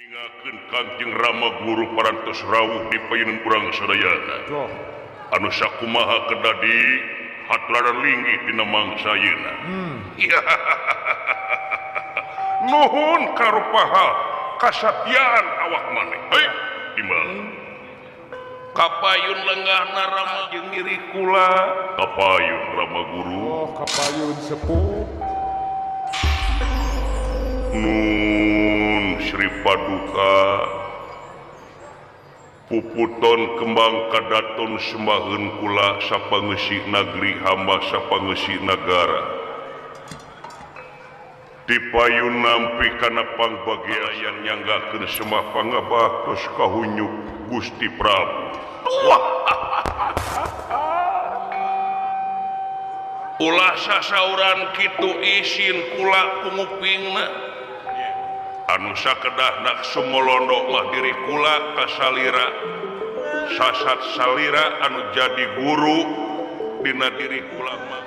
Ningakeun Kangjeng Rama Guru parantos rawuh di payunan urang sadayana. Anu sakumaha kedah di hatlaran linggih dina mangsa ayeuna. Nuhun karupaha kasatiaan awak maneh. Hei, timbal. Kapayun lenggahna Rama jeung diri kula. Kapayun Rama Guru. Oh, kapayun sepuh. Nun Sri Paduka puputon kembang kadaton sembaheun kula sapangeusi nagri hamba sapangeusi nagara dipayun nampi kana pangbagian nyanggakeun sembah pangabaktos kahunyuk Gusti Prabu. Ulah sasauran kitu isin kula kungupingna anu sakedahna sumolondok mah diri kula kasalira sasat salira anu jadi guru dina diri kula mah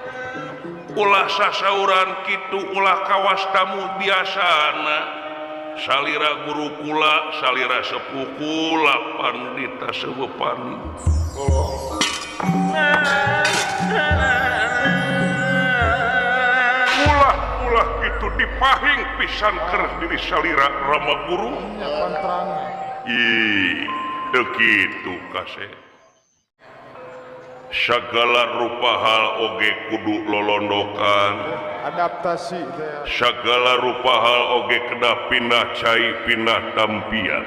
ulah sasauran kitu ulah kawas tamu biasana salira guru kula salira sepuh kula pandita sewepan ulah itu dipahing pisan keur diri salira Rama Guru. Ih, teu kitu kaseh. Sagala rupa hal oge kudu lolondokan. Adaptasi teh. Sagala rupa hal oge kedah pindah cai pindah tampian.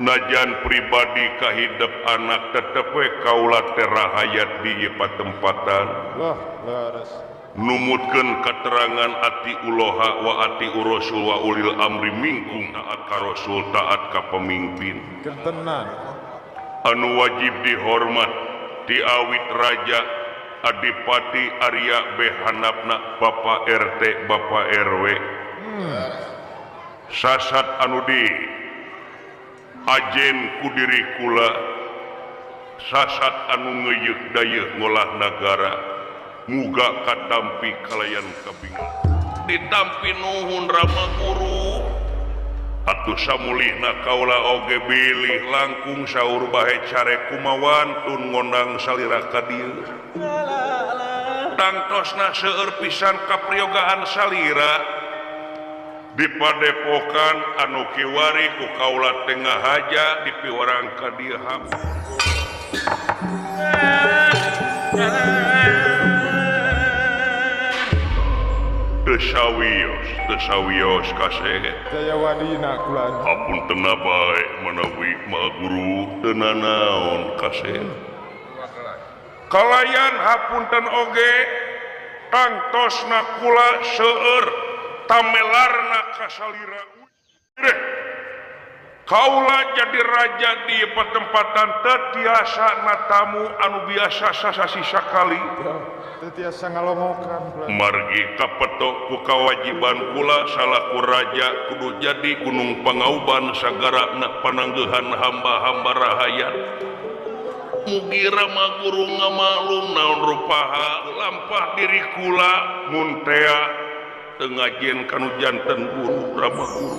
Najan pribadi kahidep anak tetep we kaula teh rahayat di ieu patempatan. Wah, leres. Numutkeun katerangan ati uloha wa ati urasul wa ulil amri minkum taat ka rasul taat ka pemimpin kentenan anu wajib dihormat ti awit raja adipati Arya behanapna Bapak RT Bapak RW sasat anu di ajen ku diri kula sasat anu ngeuyeuk dayeuh ngolah nagara muga katampi kalayan kabingan ditampi nuhun Rama Guru atuh samulihna kaula oge bilih langkung saur bahe care kumawantun ngondang salira ka dieu tangtosna seueur pisan kapriyogaan salira di padepokan anu kiwari ku kaula tengah haja dipiwarang ka dieu Desawios kaseh Jaya wadina kula hapunten bae manawi ma guru teu nanaon kaseh kalayan hapunten oge tangtosna kula seueur tamelarna kasalira kaula jadi raja di patempatan teu tiasa natamu anu biasa sasasi sakali teu tiasa ngalongokan margi kapetok ku kawajiban kula salaku raja kudu jadi gunung pangauban sagara na pananggehan hamba-hamba rahayat mugi Rama Guru ngamaklum naon rupaha lampah diri kula mun tea teu ngajieun kanu janten guru Rama Guru.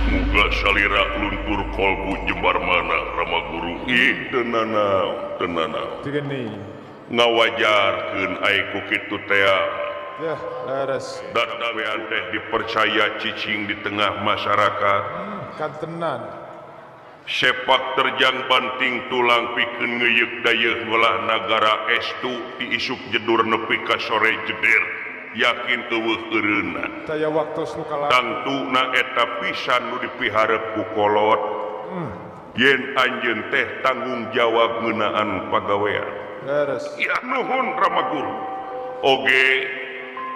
Muga salira luntur kolbu jembar mana Rama Guru. Ih teu nanaon teu nanaon ngawajarkeun ai ku kitu tea. Ya, leres. Dadawean teh dipercaya cicing di tengah masyarakat. Kantenan. Sepak terjang banting tulang pikeun ngeuyeuk dayeuh ngolah nagara estu ti isuk jedur nepi ka sore jeder. Yakin eueuh eureunna. Taya waktos nu kalah. Tangtuna eta pisan nu dipiharep ku kolot. Yen anjeun teh tanggung jawab ngeunaan pagawean. Leres. Ya nuhun Rama Guru. Oge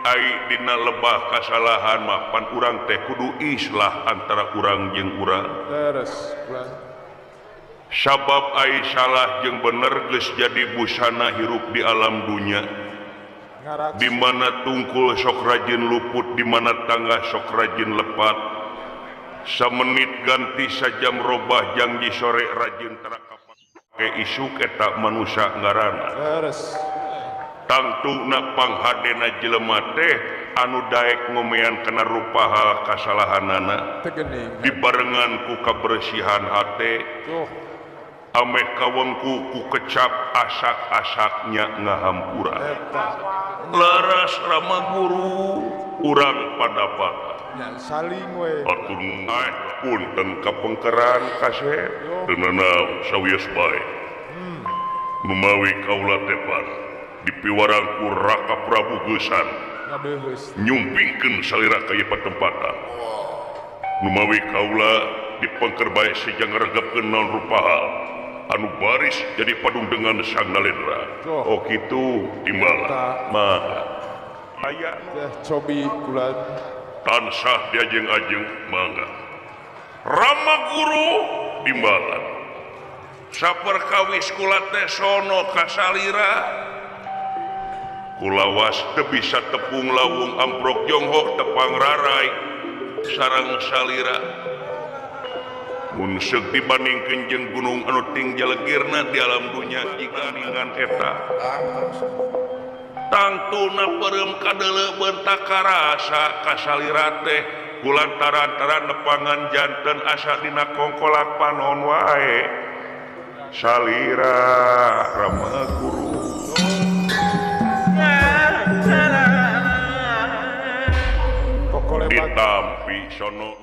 ai dina lebah kasalahan mah pan urang teh kudu islah antara urang jeung urang. Leres. Sabab ai salah jeung bener geus jadi busana hirup di alam dunya. Di mana tungkul sok rajin luput, di mana tangga sok rajin lepat. Samenit ganti sajam robah janji sore rajin terakapake isuk eta manusia ngaranna. Leres. Tangtuna panghadena jelema teh anu daek ngomean kana rupa hal kasalahanana dibarengan ku kabersihan hate ameh kawengku ku kecap asak-asaknya ngahampura. Laras Rama Guru urang padapatan saling we atur punten kapengkeran kasep teu nanaon sawios bae numawi kaula tepan dipiwarang ku Raka Prabu Geusan nyumpingkeun salira ka ieu patempatan numawi kaula dipengker bae sejang ngaregepkeun naon rupa hal anu baris jadi padung dengan Sang Nalendra. Oh kitu timbala mah aya cobi kula tansah diajeng-ajeng mangga Rama Guru timbalan saperkawis kula teh sono ka salira kulawas teu bisa tepung lawung amprok jonghok tepang rarai sareng salira mun seuk dibandingkeun jeung gunung anu ting jalegirna di alam dunya jiga ningan eta tangtuna peureum kadeuleu bentak karasa ka salira teh kulantaran-taran nepangan janten asa dina kongkolak panon wae salira Rama Guru ditampi sono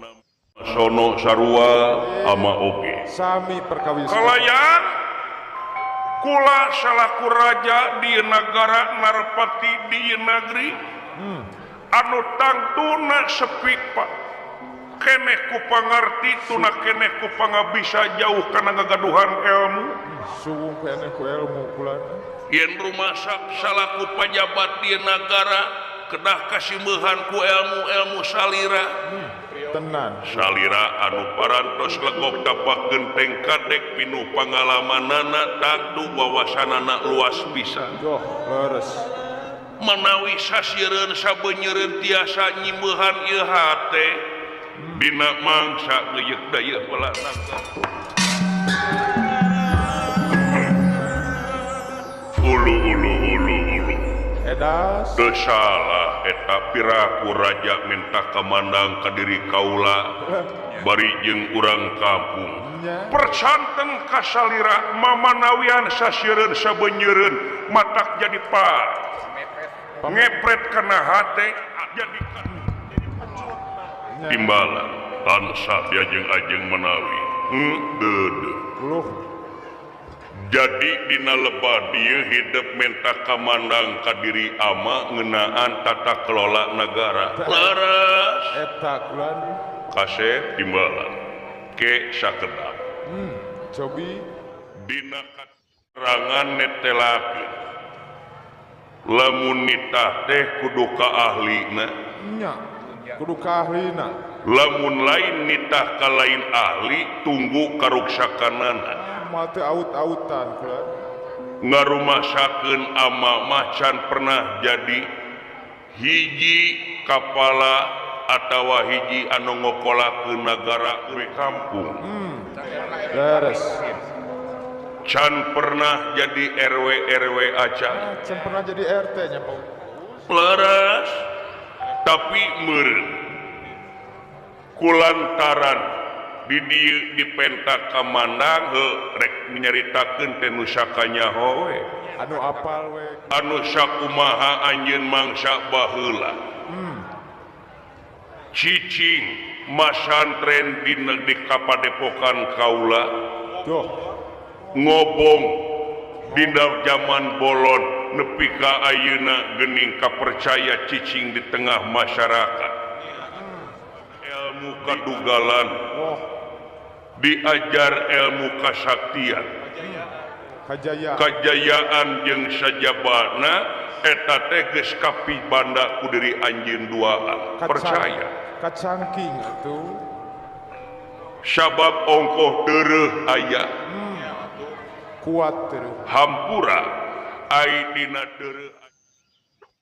sono sarua ama oge sami perkawis kalayan kula salaku raja di nagara Narpati di negeri anu tangtuna sepi pak keneh ku pangarti tuna keneh ku pangabisa jauh kana ngagaduhan ilmu suwung keneh ku ilmu kula yen rumasak salaku pajabat di nagara kedah kasimeuhan ku ilmu-ilmu salira tenan salira anu parantos legok tapak genteng kadek pinuh pangalamanana tangtu wawasanana luas pisan oh leres manawi sasireun sabeunyereun tiasa nyimeuhan ieu hate dina mangsa geuyeuk dayeuh balatna ulu ulu ulu ulu edas teu salah eta piraku raja minta kamandang ka diri kaula bari jeung urang kampung persanten ka salira mamanawian sasireun sabeunyereun matak jadi pa ngepret kana hate jadi timbalan tansah diajeng-ajeng menawi deudeuh jadi dina lebah dieu hidup minta kamandang ka diri ama ngeunaan tata kelola negara leres eta kula kasep timbalan ke sakedap cobi dina katerangan netelakeun lamun nitah teh kudu ka ahlina nya kudu ka ahlina lamun lain nitah ka lain ahli tunggu karuksakanana mate aut-autan kula ngarumasakeun ama macan pernah jadi hiji kapala atawa hiji anu ngokolakeun nagara we kampung leres can pernah jadi RW RW acan can pernah jadi RT nya Pak leres tapi meureun kulantaran di dieu dipenta kamandang heuh rek nyaritakeun teh nu sakanyaho we anu apal we anu sakumaha anjeun mangsa baheula cicing masantren di negeri kapadepokan kaula tuh ngobong dina zaman bolon nepi ka ayeuna geuning kapercaya cicing di tengah masyarakat ilmu kadugalan diajar ilmu kasaktian kajayaan jeung sajabana eta teh geus kapibanda ku diri anjeun duaan percaya kacangking atuh sabab ongkoh deureuh aya kuat terus hampura ai dina deureuh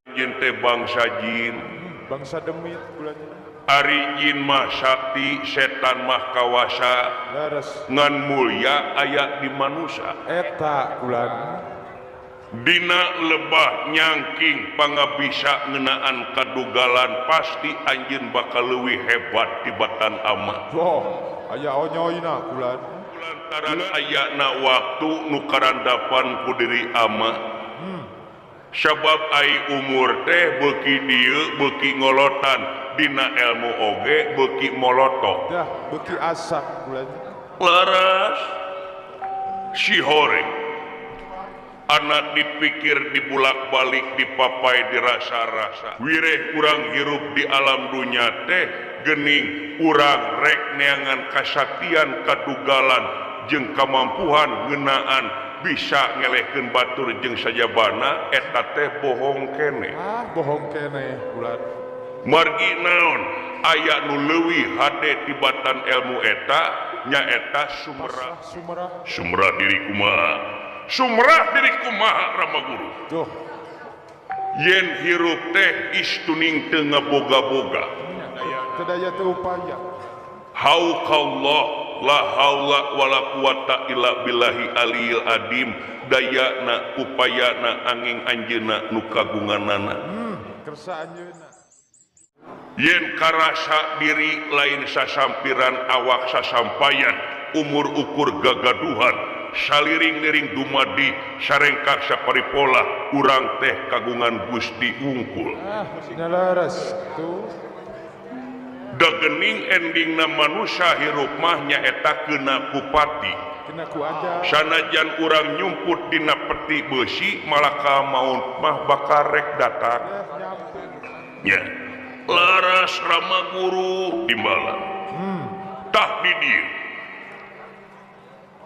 anjeun teh bangsa jin bangsa demit bulannya ari jin mah sakti setan mah kawasa ngan mulya aya di manusia eta kulan Dina lebah nyangking pangabisa ngeunaan kadugalan pasti anjeun bakal leuwih hebat tibatan ama. Oh, aya onyoyna kulan. Lantaran ayana waktu nu karandapan ku diri ama. Sabab ai umur teh beuki dieu beuki ngolotan dina ilmu oge beuki molotok. Dah beuki asak kulan. Laras si hore. Anak dipikir dibulak-balik dipapai dirasa-rasa wireh urang hirup di alam dunya teh gening urang rek neangan kasaktian kadugalan jeung kamampuhan ngeunaan bisa ngelehkeun batur jeung sajabana eta teh bohong keneh. Ah, bohong keneh bulan. Margi naon aya nu leuwih hade tibatan ilmu eta nyaeta sumerah. Sumerah diri kumaha? Sumrah diri kumaha Rama Guru. Duh. Yen hirup teh istuning teu ngaboga-boga. Teu daya teu upaya. Hauqallah la haula wala quwata illa billahi aliyil adim dayana upayana angin anjeunna nu kagunganana. Kersa anjeunna. Yen karasa diri lain sasampiran awak sasampayan umur ukur gagaduhan saliring-liring dumadi sarengkak saparipola urang teh kagungan Gusti wungkul. Nyalaras tuh. Dagening endingna manusia hirup mah nyaeta keuna ku pati. Kena ku aja. Sanajan urang nyumput dina peti beusi malaka maut mah bakal rek datang. Nya. Laras Rama Guru timbalan. Tah di dieu.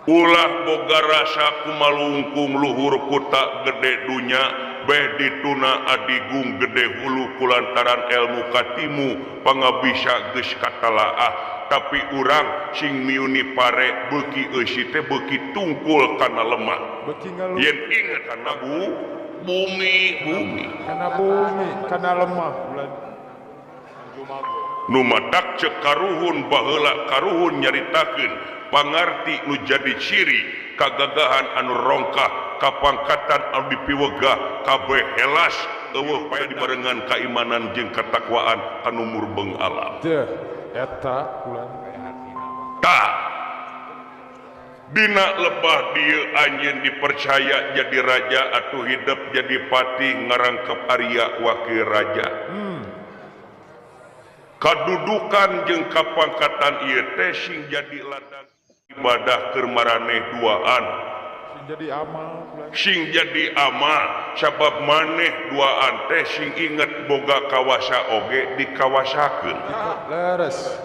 Ulah boga rasa kumalungkung luhur kuta gede dunya beh dituna adigung gede hulu kulantaran ilmu katimu pangabisa geus katalaah tapi urang sing miuni pare beuki eusi teh beuki tungkul kana lemah yen inget kana bumi bumi kana bumi kana lemah nu matak ceuk karuhun baheula karuhun nyaritakeun pangarti nu jadi ciri kagagahan anu rongkah kapangkatan anu dipiwegah kabeh helas eueuh pae dibarengan kaimanan jeung katakwaan anu murbeng alam. Teu eta ulah tah dina lebah dieu anjeun dipercaya jadi raja atuh hidup jadi patih ngarangkep Arya wakil raja. Kadudukan jeung kapangkatan ieu teh sing jadi ladang ibadah keur maraneh duaan sing jadi amal sing jadi amal sabab maneh duaan teh sing inget boga kawasa oge dikawasakeun. Leres.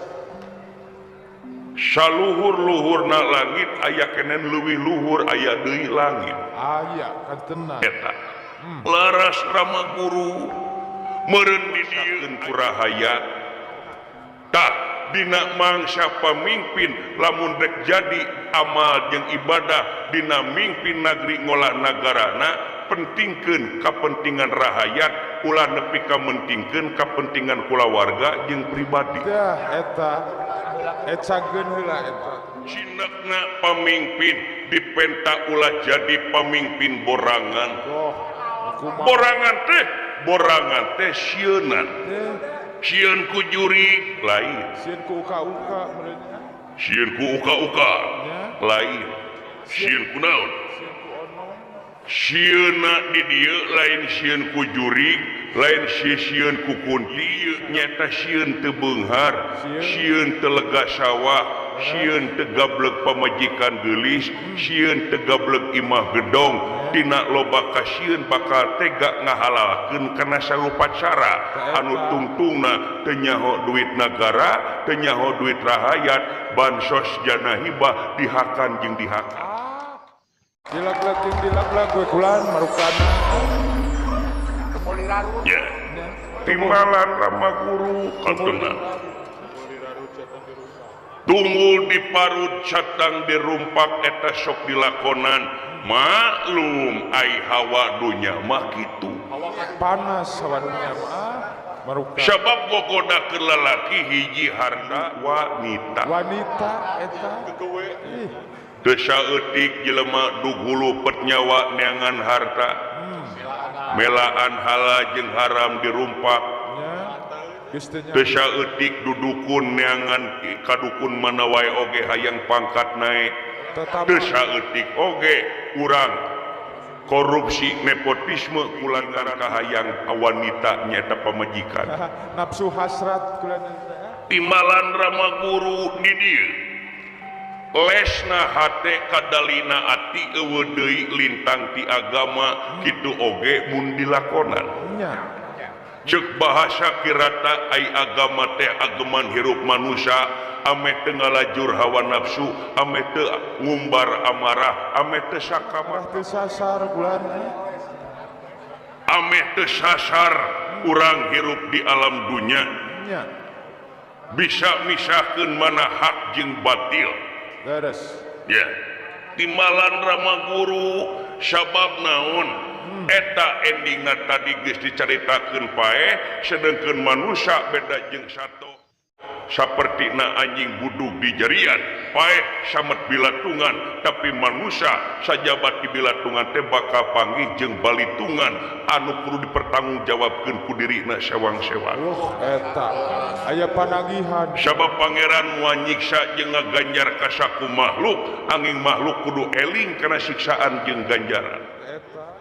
Saluhur-luhurna langit aya kenen leuwih luhur aya deui langit. Aya kan tenang. Eta. Laras Rama Guru meureun di dieu ku rahayat. Tah dina mangsa pamimpin lamun rek jadi amal jeung ibadah dina mingpin nagri ngolah nagarana pentingkeun kapentingan rahayat ulah nepi ka mentingkeun kapentingan kulawarga jeung pribadi. Tah eta ecageun heula eta. Cinekna pamimpin dipenta ulah jadi pamimpin borangan. Oh, borangan teh sieunan. Sieun ku jurig lain, sieun ku uka-uka merenya, sieun ku uka-uka lain, sieun ku naon, sieunna di dieu lain sieun ku jurig, lain sieun ku kunti, nyata sieun teu beunghar, sieun teu lega sawah, sieun teu gableg pamajikan geulis, sieun teu gableg imah gedong. Dina loba kasieun bakal tega ngahalalkeun kana sarupacara anu tungtungna teu nyaho duit nagara, teu nyaho duit rahayat, bansos jana hibah dihakan jeung dihakan. Dilaglag jeung dilaglag we kulan marukana. Ya. Timbalan Rama Guru katena. Tunggul diparut catang dirumpak eta sok dilakonan. Maklum ai hawa dunya mah kitu. Panas hawa dunya mah maruka. Sabab gogoda keur lalaki hiji harta wanita. Wanita eta teu saeutik jelema duhulu pet nyawa neangan harta. Melaan halal jeung haram dirumpak. Teu saeutik dudukun neangan kadukun mana wae oge hayang pangkat naek. Teu saeutik oge urang korupsi nepotisme kulantaran kahayang wanita nyata pamajikan. Nafsu hasrat kulantaran. Timbalan Rama Guru di dieu. Lesna hate kadalina ati eueuh deui lintang ti agama kitu oge mun dilakonan. Cek bahasa kirata ai agama teh ageman hirup manusia ameh teu ngalajur hawa nafsu ameh teu ngumbar amarah ameh teu sakamah teu sasar bulan ameh teu sasar urang hirup di alam dunya bisa misahkeun mana hak jeung batil. Leres. Ya. Timbalan Rama Guru sabab naon? Eta endingna tadi geus dicaritakeun pae sedengkeun manusia beda jeung sato. Sapertina anjing budug di jarian pae samet bilatungan tapi manusia sajabat di bilatungan teh bakal panggih jeung balitungan anu kudu dipertanggungjawabkeun ku dirina sewang-sewang. Oh eta aya panagihan. Sabab pangeran moal nyiksa jeung ngaganjar ka saku makhluk angin makhluk kudu eling kana siksaan jeung ganjaran. Eta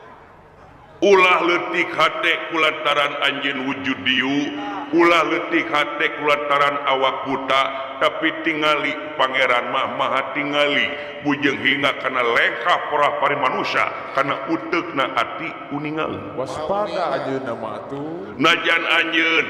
ulah leutik hate kulantaran anjeun wujud diu, ulah leutik hate kulantaran awak buta, tapi tingali pangeran mah maha tingali bujeng hingga kana lengkah porah pari manusia kana uteukna ati uningal. Waspada anjeunna mah atuh. Najan anjeun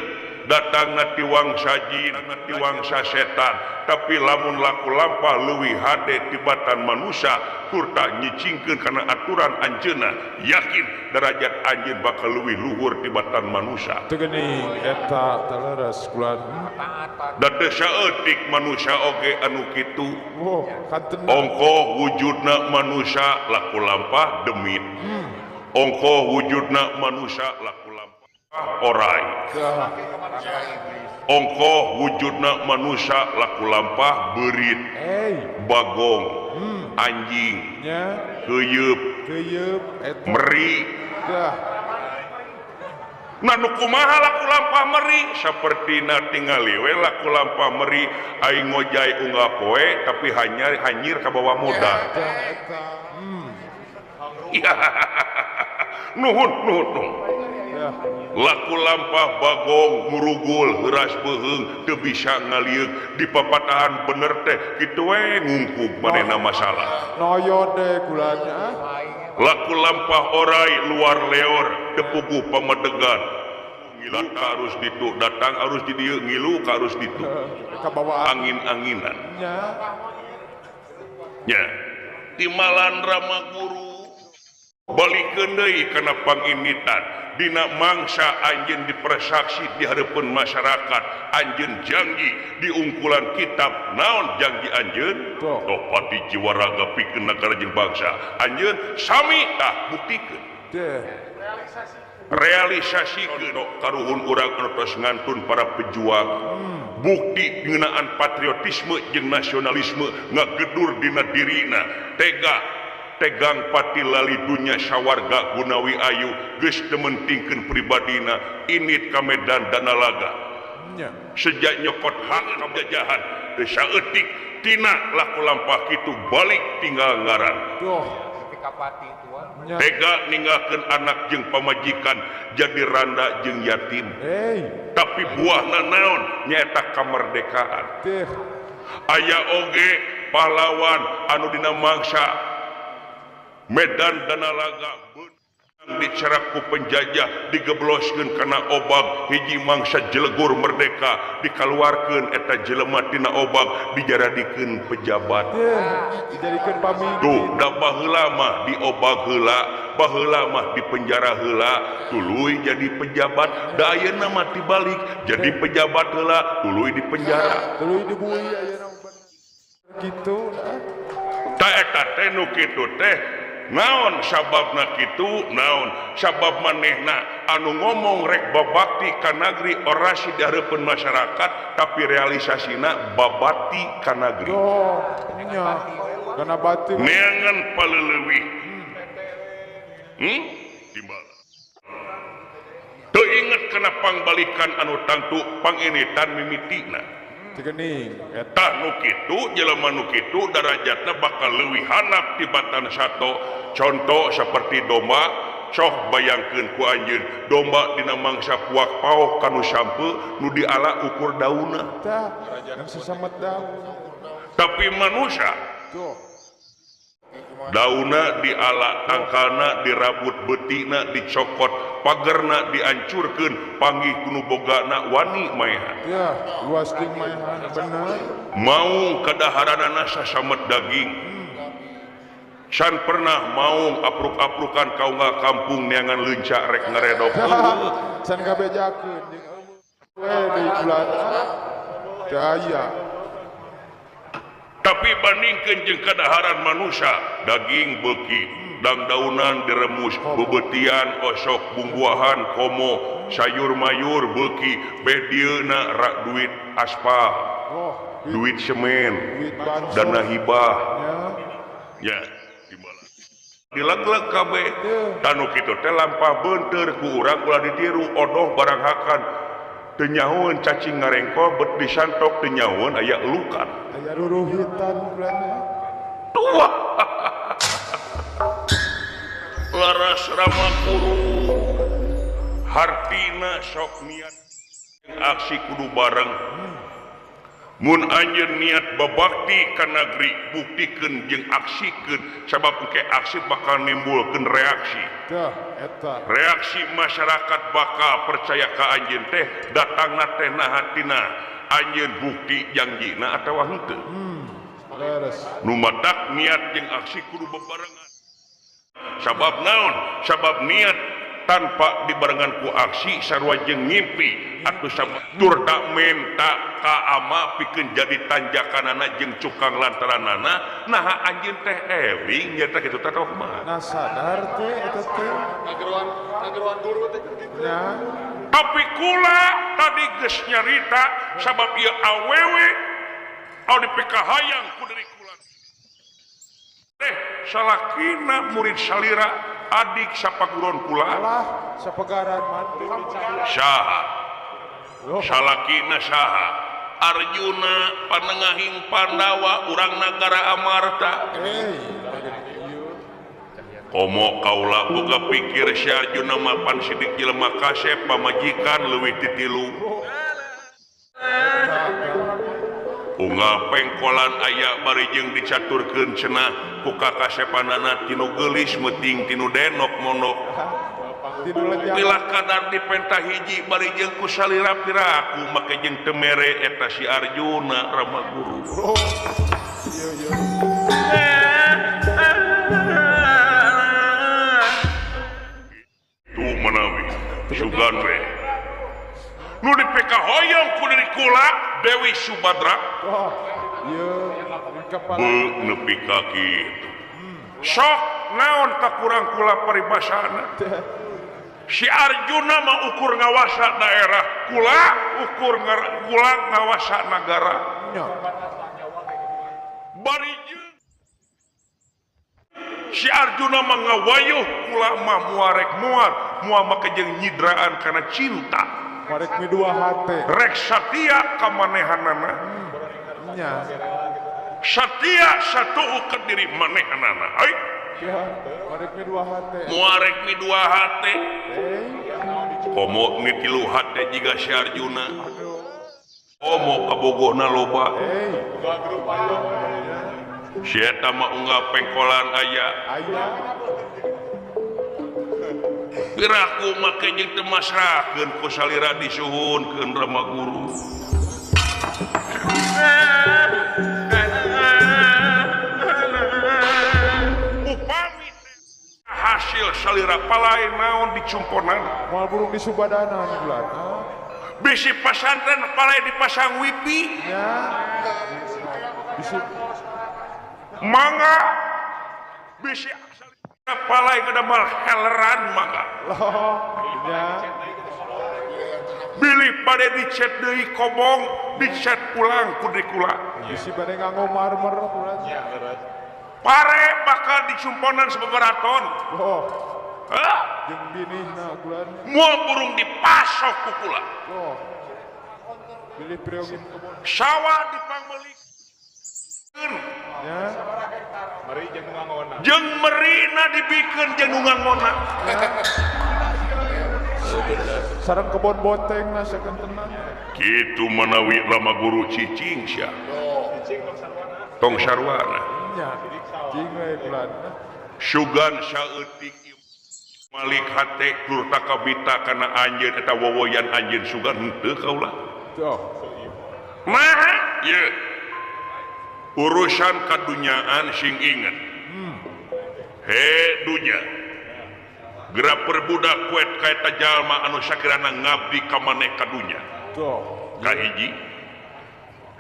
datangna ti wangsa jin, ti wangsa setan, tapi lamun laku lampah leuwih hade tibatan manusia turta nyicingkeun kana aturan anjeunna, yakin derajat anjeun bakal leuwih luhur tibatan manusia. Teu geuning eta taleres kulan. Da teu saeutik manusia oge anu kitu. Oh, kanten. Ongkoh wujudna manusia laku lampah demit. Ongkoh wujudna manusia laku lampah orai. Ongkoh wujudna manusia laku lampah beurit, bagong, anjing, keyeup, meri. Nah nu kumaha laku lampah meri? Sapertina tingali we laku lampah meri aing ngojay unggal poe tapi hanya hanyir ka bawa modal. Nuhun nuhun nuhun. Laku lampah bagong murugul heuras beuheung teu bisa ngalieuk di papatahan bener teh kitu we ngungkug manehna masalah. Noyon deh kulanya. Laku lampah orai luar leor teu puguh pamedegan. Ngilu ka arus ditu datang arus di dieu ngilu ka arus ditu. Angin-anginan. Nya. Timbalan Rama Guru balikeun deui kana panginitan dina mangsa anjeun dipersaksi di hareupeun masyarakat anjeun janji diungkulan kitab naon janji anjeun toh pati jiwa raga pikeun nagara jeung bangsa anjeun sami tah buktikeun realisasikeun karuhun urang anu tos ngantun para pejuang bukti ngeunaan patriotisme jeung nasionalisme ngagedur dina dirina tega tegang pati lali dunya sawarga gunawi ayu geus teu mentingkeun pribadina init ka medan danalaga sejak nyokot hak kajajahan teu saeutik tina laku lampah kitu balik tinggal ngaran tega ninggalkeun anak jeung pamajikan jadi randa jeung yatim tapi buahna naon nyaeta kamerdekaan aya oge pahlawan anu dina mangsa medan danalaga dicerak ku penjajah digebloskeun kana obag hiji mangsa jelegur merdeka dikaluarkeun eta jelema tina obag dijaradikeun pejabat dijadikeun pamimpin. Tuh da baheula mah diobag heula baheula mah dipenjara heula tuluy jadi pejabat da ayeuna mah dibalik jadi pejabat heula tuluy dipenjara tuluy dibui ayeuna kitu ta eta teh nu kitu teh naon sababna kitu naon sabab manehna anu ngomong rek babakti ka nagri orasi di hareupeun masyarakat tapi realisasina babati ka nagri. Oh nya kana bati neangan paleleuwih timbal Teu inget kana pangbalikan anu tangtu panginitan mimitina. Geuning eta nu kitu jelema nu kitu darajatna bakal leuwih handap tibatan sato. Contoh seperti domba, sok bayangkeun ku anjeun domba dina mangsa puak paok kanu sampeu nu diala ukur daunna. Tah, sasamet daun. Tapi manusia daunna diala, tangkalna dirabut, beutina dicokot, pagerna diancurkeun, panggih ku nu bogana wani maehan. Ya, luas jeung maehan bener. Maung kadaharanana sasamet daging. Can pernah maung apruk-aprukan kaunga kampung neangan leunca rek ngaredok. Can kabejakeun jeung eueuh we deui kula. Teu aya. Tapi bandingkeun jeung kadaharan manusia, daging beuki, dangdaunan diremus, bebeutian osok, bumbuahan komo, sayur mayur beuki, bedieuna rak duit aspal, duit semen, dana hibah. Ya, dileg-leg kabeh. Tanu kitu teh lampah beunteur ku urang ulah ditiru, odoh barang hakan. Teu nyahoeun cacing ngarengkol bet disantok teu nyahoeun aya elukan. Aya ruruhitan bulannya. Tua. Laras Rama Guru. Hartina sok niat aksi kudu bareng. Mun anjeun niat babakti ka nagri buktikeun jeung aksikeun, sabab engke aksi bakal nimbulkeun reaksi. Tah, eta. Reaksi masyarakat bakal percaya ka anjeun teh datangna teh naha tina anjeun bukti janjina atawa henteu. Leres. Nu matak niat jeung aksi kudu bebarengan. Sabab naon? Sabab niat tanpa dibarengan ku aksi sarua jeung ngimpi atuh turta menta ka ama pikeun jadi tanjakanana jeung cukang lantaranana naha anjeun teh eling nya teh kitu teh kumaha. Nah sadar teh eta teh ngageroan guru teh kitu. Nya tapi kula tadi geus nyarita sabab ieu awewe anu dipikahayang ku diri kula teh salakina murid salira adik sapaguron kula. Alah, sapegaran mantu. Saha? Salakina saha? Arjuna panengahing Pandawa urang nagara Amarta. Komo kaula boga pikir si Arjuna mah pan sidik jelema kasep pamajikan leuwih ti tilu. Unggal pengkolan aya bari jeung dicaturkeun cenah ku kakasepanana tinu geulis meuting tinu denok mondok. Pilah kadar dipenta hiji bari jeung ku salira piraku make jeung teu mere eta si Arjuna Rama Guru. Tuh manawi sugan we. Nu dipikahoyong ku diri kula Dewi Subadra. Oh, ieu beu nepi ka kitu. Sok naon kakurang kula paribasana. Si Arjuna mah ukur ngawasa daerah, kula ukur kula ngawasa nagara. Bari jeung si Arjuna mah ngawayuh, kula mah muarek muar, moal make jeung nyidraan kana cinta. Rek mi dua hate. Rek satia ka manehanana. Nya. Satia satu ka diri manehanana. Ai. Rek mi dua hate. Moal rek mi dua hate. Komo mi tilu hate jiga si Arjuna. Komo kabogohna loba. Si eta mah unggal pengkolan aya. Aya. Piraku make jeung teu masrahkeun ku salira disuhunkeun Rama Guru. Upami hasil salira palai naon dicumponan. Moal burung disubadanan bulan. Bisi pasantren palai dipasang wifi. Ya. Bisi mangga bisi palai ngadamel heleran mangga. Loh, ya. Bilih bade dicet deui kobong, dicet pulang ku deui kula. Bisi bade nganggo marmer pulang. Pare bakal dicumponan sababaraha ton. Oh. Hah? Jeung binihna kulan. Moal burung dipasok ku kula. Oh. Bilih priogin kebon. Sawah dipangmeulikeun. Nya. Meri jeung nu ngangona. Jeung merina dibikeun jeung nu ngangona. Sareng kebon boteng na sakentenan. Kitu manawi Rama Guru cicing sia. Cicing tong sarwana. Tong sarwana. Nya. Cing we kulan. Sugan saeutik Malik hate tur takabita kana anjeun eta wowoyan anjeun sugan henteu kaula. Tuh. Maha ye. Urusan kadunyaan sing inget. He dunya. Geura perbudak kuet ka eta jalma anu sakirana ngabdi ka maneh ka dunya. Tuh. Kahiji.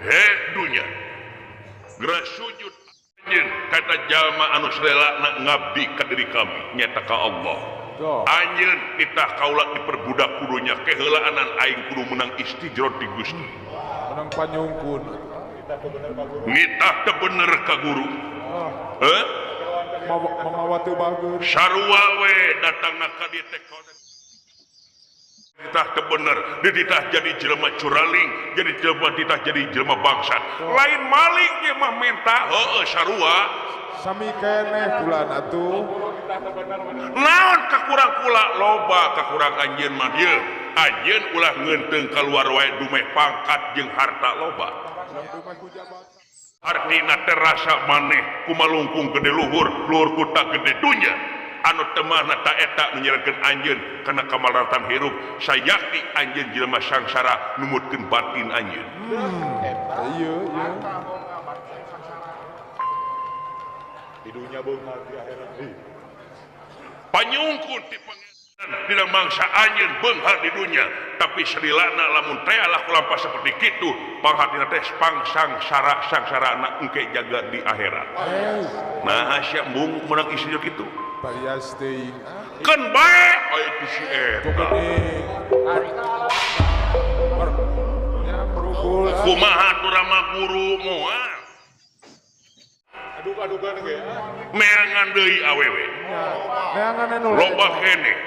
He dunya. Geura sujud anjeun ka eta jalma anu salelana ngabdi ka diri kami nyata ka Allah. Tuh. Anjeun titah kaula diperbudak kudunya keheulaanan aing kudu menang istijrot di Gusti. Menang panyungkun. Nitah teu bener ka guru. Ah. Heh? Mamawa teu bager. Sarua we datangna ka dieu teh ditah teu bener, dititah jadi jelema curaling, jadi jelema ditah jadi jelema bangsat. Lain maling ieu mah minta heueuh sarua. Sami keneh kulan atuh. Naon kakurang kula loba kakurang anjeun mah ieu. Anjeun ulah ngeunteung kaluar wae dumeh pangkat jeung harta loba. Artina terasa maneh kumalungkung gede luhur, luhur kuta gede dunya. Anu temahna ta eta nu nyeretkeun anjeun kana kamalaratan hirup, sayakti anjeun jelema sangsara numutkeun batin anjeun. Iya, iya. Di dunya beunghar di akhirat. Panyungkun ti pangeran dina mangsa anjeun beunghar di dunya, tapi salilana lamun teh laku lampah seperti kitu, panghatina teh pangsangsara sangsarana engke jaga di akhirat. Nah, sia embung meunang istri kitu. Parias teuing. Keun bae aya ti si eta. Nya perukul. Kumaha atuh Rama Guru moal? Aduk-adukan ge. Meangan deui awewe. Neangan anu Loba keneh.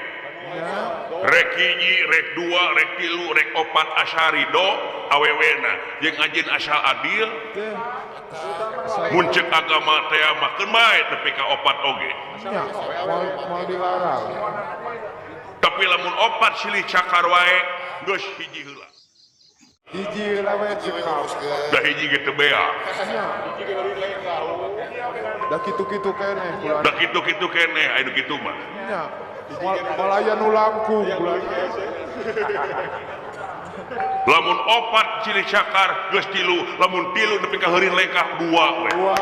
Nya. Rek hiji, rek dua, rek tilu, rek opat asa ridho awewena jeung anjeun asal adil. Teh. Mun ceuk agama teh mah keun bae nepi ka opat oge. Nya, moal dilarang. Tapi lamun opat silih cakar wae geus hiji heula. Hiji heula we cekap. Da hiji ge teu bea. Nya. Da kitu-kitu keneh kulan. Da kitu-kitu keneh aya nu kitu mah. Nya. Moal aya nu langkung kulan. Lamun opat silih cakar geus tilu, lamun tilu nepi ka heurin lengkah dua we. Dua.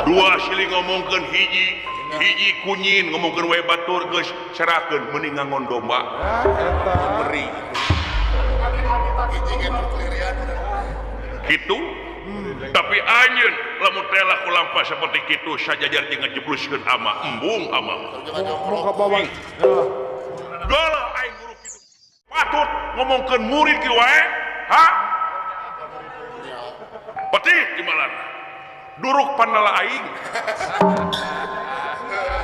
Dua silih ngomongkeun hiji, hiji kunyin ngomongkeun wae batur geus serakeun mending ngangon domba. Ah, eta. Meri. Hiji ge Kitu. Tapi anjeun lamun teh laku lampah seperti kitu sajajar jeung ngajebluskeun ama embung ama. Mau ka bawah. Nah, Galah aing guru kitu. Patut ngomongkeun murid kieu wae? Ha? Petih di malana. Duruk pandala aing.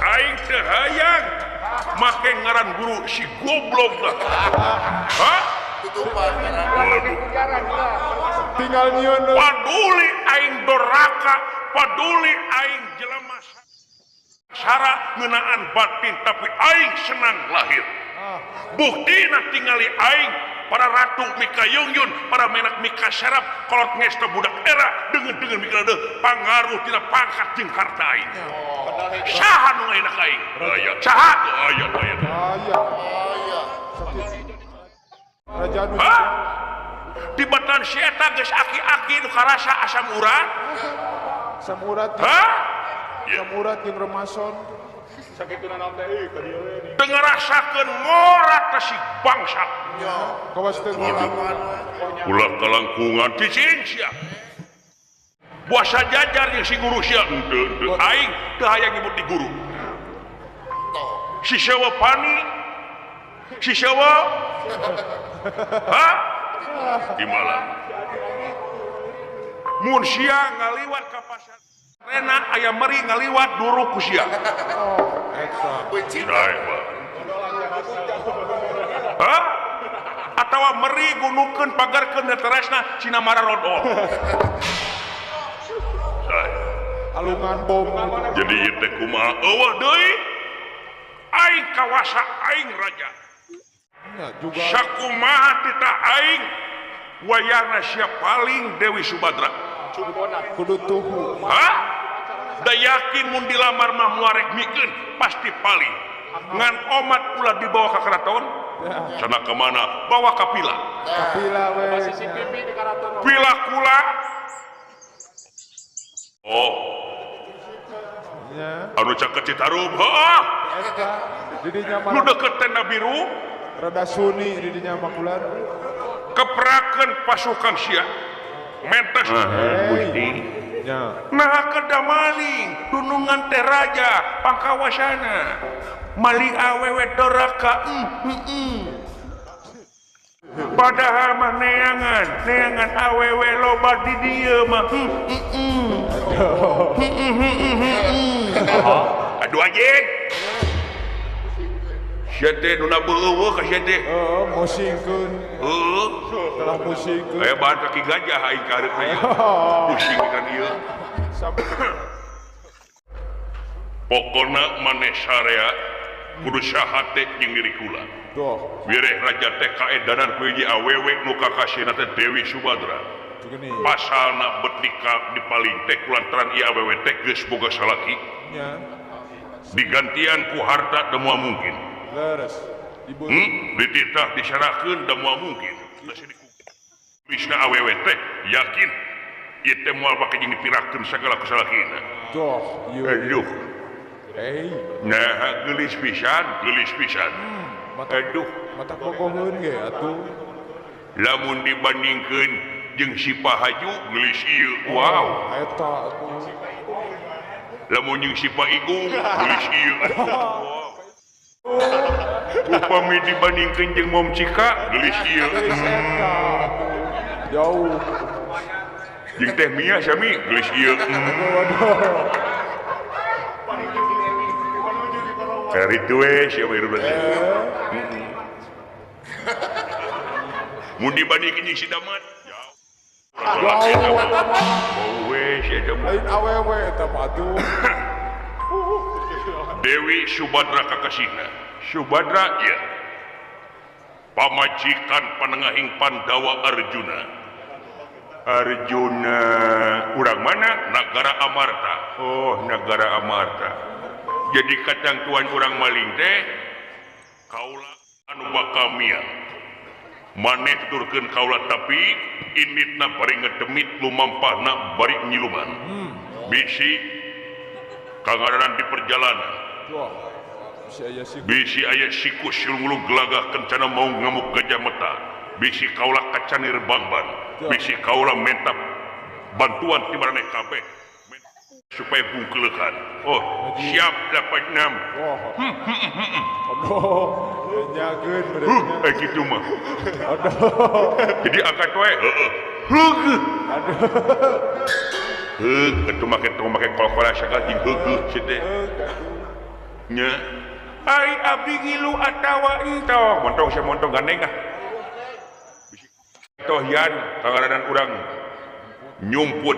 Aing teu hayang make ngaran guru si goblok lah. Ha? Tutupan. Waduh. Tinggal nyieun. Paduli aing doraka, paduli aing jelema sara ngeunaan batin, tapi aing senang lahir. Buktina tingali aing para ratu Mika Yungyun, para menak Mika Serap, kolot ngesta budak era deungeun-deungeun mikir deui pangaruh tina pangkat jeung harta aing. Saha nu ngaenak aing? Aya. Saha? Aya, aya. Aya. Raja nu Hah? Tibatan si eta geus aki-aki nu karasa asam urat. Asam urat. Hah? Asam urat jeung remason. Sakituna naon teh euy ka dieu we ni. Teu ngarasakeun ngora teh si bangsat. Kawas teu ngalaman. Ulah kalangkungan cicing sia. Puasa jajar jeung si guru sia henteu henteu aing teu hayang nyebut di guru. Si sewa pani. Si sewa. Hah? Di malam. Mun sia ngaliwat ka pasar Rena aya meri ngaliwat duruk ku sia. Oh, eta. Hah? Atawa meri gunukeun pagarkeun teresna cina mararodol. Alungan bom. Jadi ieu teh kumaha eueuh deui? Aing kawasa aing raja. Juga. Sakumaha titah aing wayahna sia paling Dewi Subadra. Kudu tuhu. Hah? Da yakin mun dilamar mah moal rek mikeun pasti paling. Ngan omat ulah dibawa ka keraton. Sana kemana? Bawa ka pila. Kapila we. Pila kula. Oh. Nya. Anu caket Citarum, heuh. Eta di dinya Nu mah deket tenda biru rada suni di dinya mah kulan. Keprakeun pasukan sia. Mentes. Gusti. Nya. Nah kedah maling, dunungan teh raja pangkawasana. Maling awewe doraka. Padahal mah neangan awewe loba di dieu mah. Aduh anjing. Sia teh nu beueuh ka sia teh. Heeh, musingkeun. Heuh. Telah musingkeun. Aya bahan kaki gajah aing kareupna ieu. Pusing kan ieu. Pokona maneh sarea kudu sahate jeung diri kula. Tuh. Wireh raja teh kaedanan ku hiji awewe nu kakasihna teh Dewi Subadra. Pasalna bet dipaling teh kulantaran ieu awewe teh geus boga salaki. Nya. Digantian ku harta da moal mungkin. Leres. Dititah disarahkeun da moal mungkin. Bisna awewe teh yakin ieu teh moal bake jeung dipirakeun sagala ku salakina. Tuh, ieu. Aduh. Hey. Nah, geulis pisan, geulis pisan. Aduh, mata bogoheun ge atuh. Lamun dibandingkeun jeung si Pahaju geulis ieu. Wow. Eta atuh. Lamun jeung si Pak Igung geulis ieu. Wow. Upami dibandingkeun jeung Mom Cika geulis ieu. Jauh. Jeung Teh Mia sami geulis ieu. Waduh. Cari duwe siapa hirup teh. Mun dibandingkeun jeung si Damat. Jauh eta mah. Bau we si eta mah. Lain awewe eta mah atuh. Dewi Subadra kakasihna. Subadra ieu. Pamajikan panengahing Pandawa Arjuna. Arjuna urang mana? Nagara Amarta. Oh, Nagara Amarta. Jadi katang tuan urang maling teh kaula anu bakal mia. Maneh tuturkeun kaula tapi inditna bari ngedemit lumampahna bari nyiluman. Bisi kangaranan di perjalanan. Bisi aya sikus silungulung gelagah kencana mau ngamuk gajah meta. Bisi kaula kacanir bangban. Bisi kaula menta bantuan ti maraneh kabeh supaya bungkeulekan. Oh, siap 86. Aduh, nyageun berarti. Kitu mah. Aduh. Jadi angkat wae, heeh. Heuh. Aduh. Heuh, atuh make tong make kol-kola sagala jeung heueuh sia teh. Nya. Ai abdi ngilu atawa entong. Montong sia montong gandeng ah. Tohyan kangaranan urang nyumput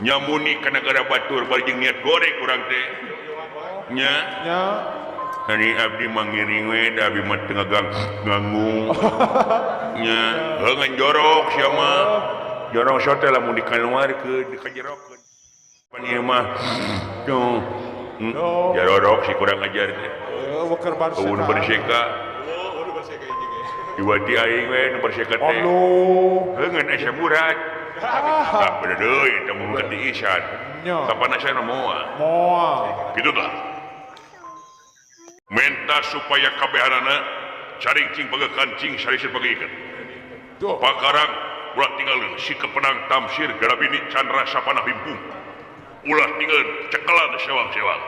nyamuni ka nagara batur bari jeung niat goreng urang teh. Nya. Nya. Ani abdi mangiring we da abdi mah teu ngagangu. Nya, heuh ngan jorok sia mah. Jorok sote lamun dikaluarkeun dikajerokeun. Pan ieu mah tuh. Jarorok si kurang ajar teh. Heuh, weker barseka. Eueun berseka. Iwati aing we nu berseka teh. Aduh. Heuh ngan asa murad. Ah, beda deui eta mun ketiisan. Kapan asa nu moal? Moal. Kitu tah. Menta supaya kabehanana caring cing baga kancing sariseun baga ikan. Pakarang ulah tinggalin si kepenang Tamsir Garabini Chandra Sapana Himpung. Ulah tinggalin cekelan sewang-sewang.